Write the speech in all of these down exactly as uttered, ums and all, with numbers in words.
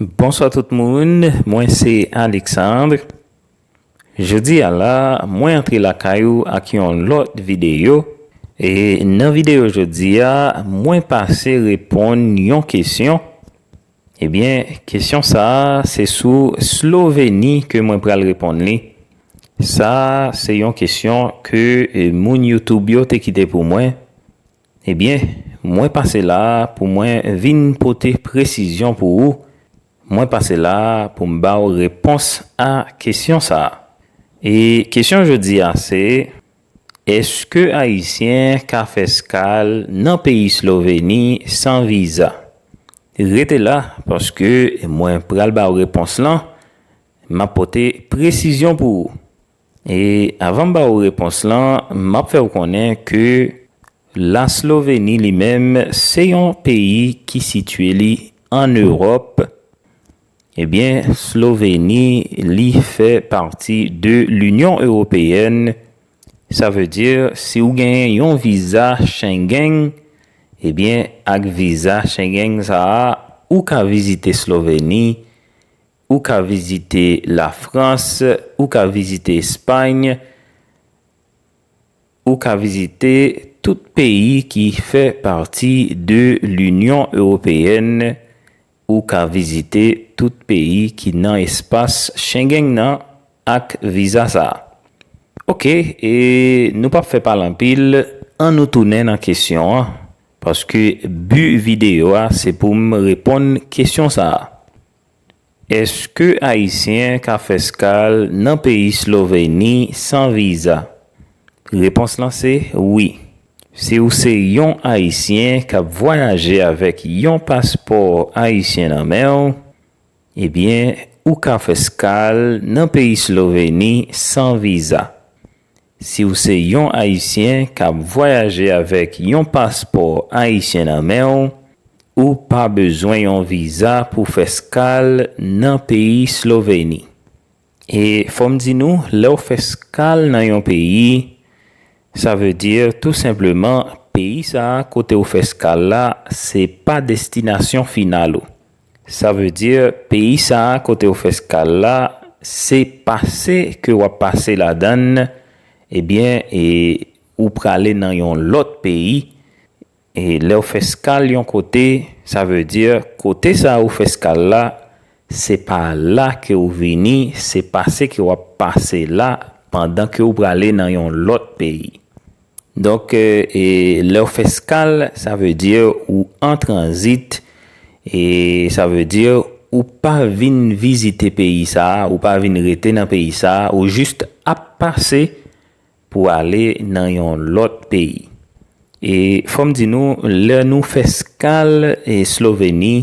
Bonswa tout moun, mwen se Alexandre. Jodi a la, mwen antre lakay ou ak yon lòt videyo. E nan videyo jodi a, mwen pase reponn yon kesyon. Ebyen, kesyon sa a, se sou Sloveni ke mwen pral reponn li. Sa a, se yon kesyon ke, e, moun YouTube yo te kite pou mwen. Ebyen, mwen pase la a pou mwen vin pote presizyon pou ou. Mwen pase la a pou m ba w repons a kesyon sa a. E kesyon jodi a se, èske Ayisyen ka fè eskal nan peyi Sloveni san viza? Rete la, paske mwen pral ba w repons lan. M ap pote presizyon pou ou. E avan m ba w repons lan, m ap fè w konnen ke la Sloveni li menm, se yon peyi ki sitiye li ann Ewòp. Ebyen, Sloveni, li fè pati de Linyon Ewopeyèn. Sa vle di, si w genyen yon viza Schengen, ebyen, ak viza Schengen sa a, ou ka vizite Sloveni, ou ka vizite Lafrans, ou ka vizite Espay, ou ka vizite tout peyi ki fè pati de Linyon Ewopeyèn, ou ka vizite tout peyi ki nan espas Schengen nan ak viza sa a. Oke, e nou p ap fè pale anpil, ann nou tounen nan kesyon an, paske bi videyo a se pou m reponn kesyon sa a. Èske Ayisyen ka fè eskal nan peyi Sloveni san viza? Repons lan se wi. Si w se yon Ayisyen k ap vwayaje avèk yon paspò ayisyen nan men w, ebyen, ou ka fè eskal nan peyi Sloveni san viza. Si w se yon Ayisyen k ap vwayaje avèk yon paspò ayisyen nan men w, ou pa bezwen yon viza pou fè eskal nan peyi Sloveni. E fò m di nou, lè w fè eskal nan yon peyi, sa vle di tou senpleman peyi sa a kote w fè eskal la, se pa destinasyon final ou. Sa vle di peyi sa a kote w fè eskal la, se pase ke w ap pase ladan l, ebyen, e ou prale nan yon lòt peyi. E lè w fè eskal yon kote, sa vle di kote sa a ou fè eskal la, se pa la ke w vini, se pase ke w ap pase la pandan ke w prale nan yon lòt peyi. Donk, e, e, lè w fè eskal, sa vle di ou an tranzit, e sa vle di ou pa vin vizite peyi sa a, ou pa vin rete nan peyi sa a, ou jis ap pase pou ale nan yon lòt peyi. E fò m di nou, lè nou fè eskal, e, Sloveni,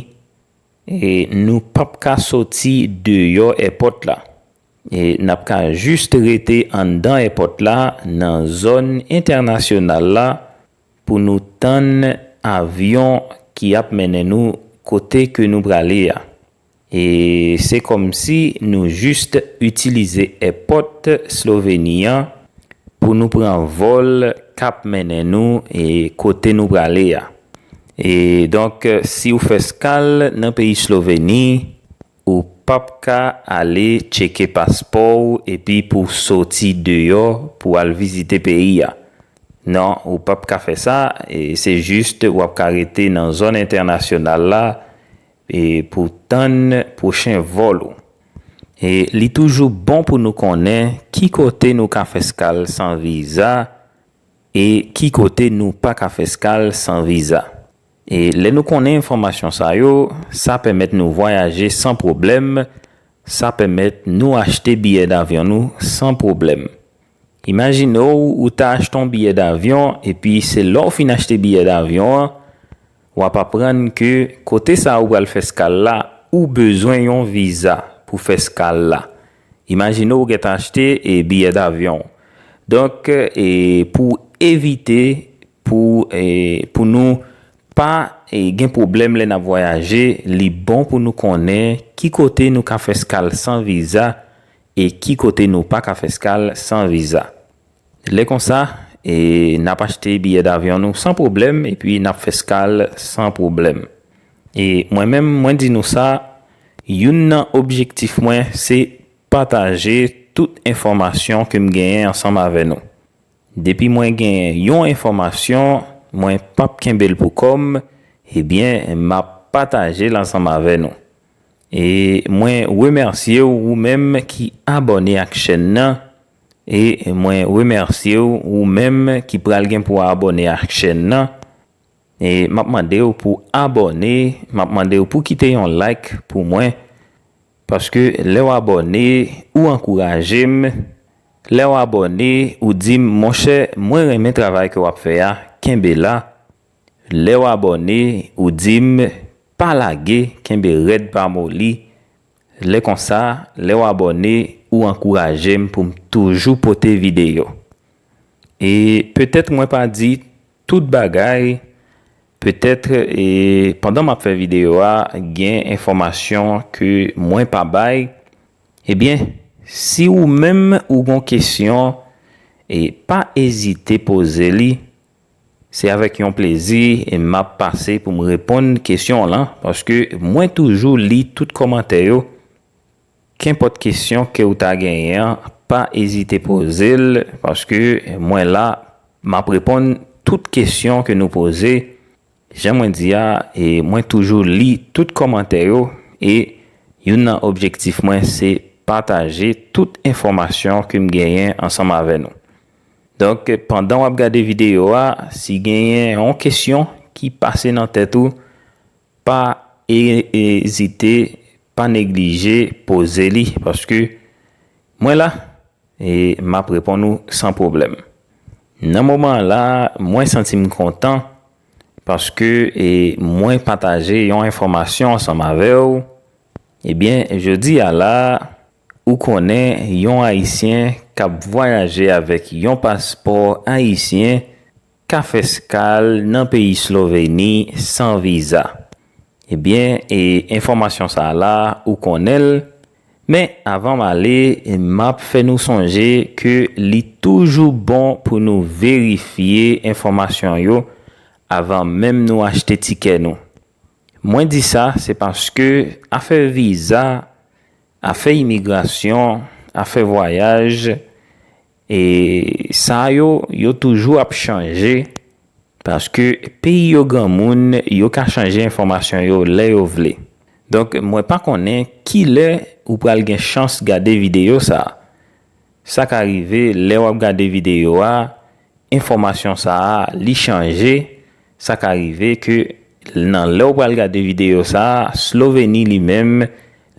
e, nou p ap ka soti deyò èpòt la. E n ap ka jis rete anndan èpòt la, nan zòn entènasyonal la, pou nou tann avyon ki ap mennen nou kote ke nou prale a. E se kòmsi nou jis itilize èpòt Sloveni an pou nou pran vòl k ap mennen nou e kote nou prale a. E donk, si w fè eskal nan peyi Sloveni, ou p ap ka ale tcheke paspò w epi pou w soti deyò pou w al vizite peyi a. Non, ou p ap ka fè sa, e se jis w ap ka rete nan zòn entènasyonal la, e pou tann pwochen vòl ou. E li toujou bon pou nou konnen ki kote nou ka fè eskal san viza e ki kote nou pa ka fè eskal san viza. E lè nou konnen enfòmasyon sa yo, sa pèmèt nou vwayaje san pwoblèm, sa pèmèt nou achte biyè davyon nou san pwoblèm. Imajine w, ou ta achte yon biyè davyon, epi se lè w fin achte biyè davyon an, w ap aprann ke kote sa a ou pral fè eskal la, ou bezwen yon viza pou fè eskal la. Imajine w gentan achte, e, biyè davyon. Donk, e, pou evite, pou, e, pou nou pa, e, gen pwoblèm lè n ap vwayaje, li bon pou nou konnen ki kote nou ka fè eskal san viza e ki kote nou pa ka fè eskal san viza. Lè konsa, e, n ap achte biyè davyon nou san pwoblèm, epi n ap fè eskal san pwoblèm. E mwen menm, mwen di nou sa, Youn nan objektif mwen se pataje tout enfòmasyon ke m genyen ansanm avè nou. Depi mwen genyen yon enfòmasyon, mwen p ap kenbe l pou kò m, ebyen, m ap pataje l ansanm avè nou. E mwen remèsye w, ou menm ki abòne ak chèn nan, e mwen remèsye w, ou menm ki pral gen pou abòne ak chèn nan. E m ap mande w pou abòne, m ap mande w pou kite yon like pou mwen, paske lè w abòne, ou ankouraje m. Lè w abòne, ou di m, monchè, mwen renmen travay ke w ap fè a, kenbe la. Lè w abòne, ou di m, pa lage, kenbe rèd, pa moli. Lè konsa, lè w abòne, ou ankouraje m pou m toujou pote videyo. E petèt mwen pa di tout bagay, petèt, e, pandan m ap fè videyo a, gen enfòmasyon ke mwen pa bay. Ebyen, si ou menm ou gon kesyon, e pa ezite poze li. Se avèk yon plezi e m ap pase pou m reponn kesyon w lan, paske mwen toujou li tout kòmantè yo. Kenpòt kesyon ke w ta genyen an, pa ezite poze l, paske mwen la, m ap reponn tout kesyon ke nou poze. Jan mwen di a, e mwen toujou li tout kòmantè yo, e youn nan objektif mwen se pataje tout enfòmasyon ke m genyen ansanm avè nou. Donk, pandan w ap gade videyo a, si genyen yon kesyon ki pase nan tèt ou, pa e- ezite, pa neglije poze li, paske mwen la, e m ap reponn ou san pwoblèm. Nan moman la, mwen santi m kontan, paske, e, mwen pataje yon enfòmasyon ansanm avè w. Ebyen, jodi a la, ou konnen yon Ayisyen k ap vwayaje avèk yon paspò ayisyen ka fè eskal nan peyi Sloveni san viza. Ebyen, e enfòmasyon sa a la, ou konnen l. Men, avan m ale, m ap fè nou sonje ke li toujou bon pou nou verifye enfòmasyon yo avan menm nou achte tikè nou. Mwen di sa, se paske afè viza, afè imigrasyon, afè vwayaj, e sa yo, yo toujou ap chanje, paske peyi yo granmoun, yo ka chanje enfòmasyon yo lè yo vle. Donk, mwen pa konnen kilè ou pral gen chans gade videyo sa a. Sa ka rive lè w ap gade videyo a, enfòmasyon sa a, li chanje. Sa ka rive ke nan lè w pral gade videyo sa a, Sloveni li menm,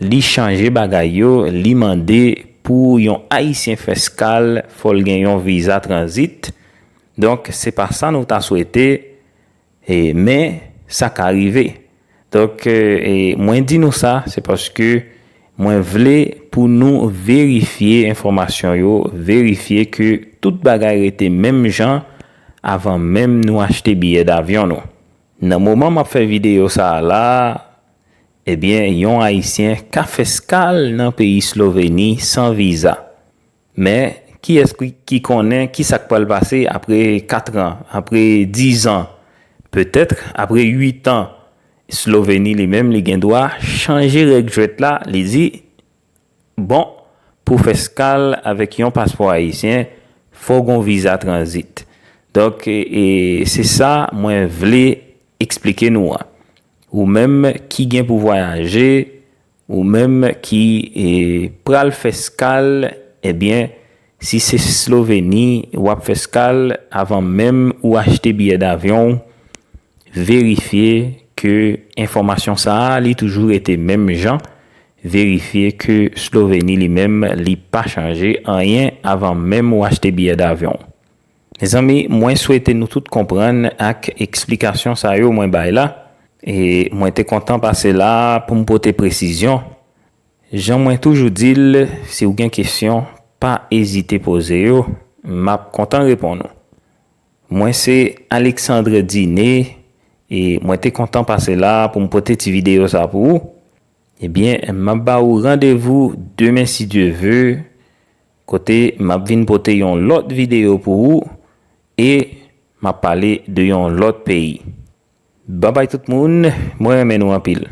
li chanje bagay yo, li mande pou yon Ayisyen fè eskal, fò l gen yon viza tranzit. Donk, se pa sa nou ta swete, e, men sa ka rive. Donk, e, e, mwen di nou sa, se paske mwen vle pou nou verifye enfòmasyon yo, verifye ke tout bagay rete menm jan avan menm nou achte biyè davyon nou. Nan moman m ap fè videyo sa a la, ebyen, yon Ayisyen ka fè eskal nan peyi Sloveni san viza. Men, kiyès ki, ki konnen ki sa k pral pase apre katran, apre dizan? Petèt, apre uitan, Sloveni li menm, li gen dwa chanje règ jwèt la, li di, bon, pou fè eskal avèk yon paspò ayisyen, fò w gen yon viza tranzit. Donk, e, e, se sa mwen vle eksplike nou an. Ou menm ki gen pou vwayaje, ou menm ki, e, pral fè eskal, ebyen, si se Sloveni w ap fè eskal, avan menm ou achte biyè davyon w, verifye ke enfòmasyon sa a, li toujou rete menm jan. Verifye ke Sloveni li menm, li pa chanje anyen avan menm ou achte biyè davyon w. Mezanmi, mwen swete nou tout konprann ak eksplikasyon sa yo mwen bay la. E mwen te kontan pase la pou m pote presizyon. Jan mwen toujou di l, si w gen kesyon, pa ezite poze yo. M ap kontan reponn ou. Mwen se Alexandre Diné, e mwen te kontan pase la pou m pote ti videyo sa pou ou. Ebyen, m ap ba ou randevou demen, si Dye ve, kote m ap vin pote yon lòt videyo pou ou, e m ap pale de yon lòt peyi. Babay tout moun, mwen renmen nou anpil.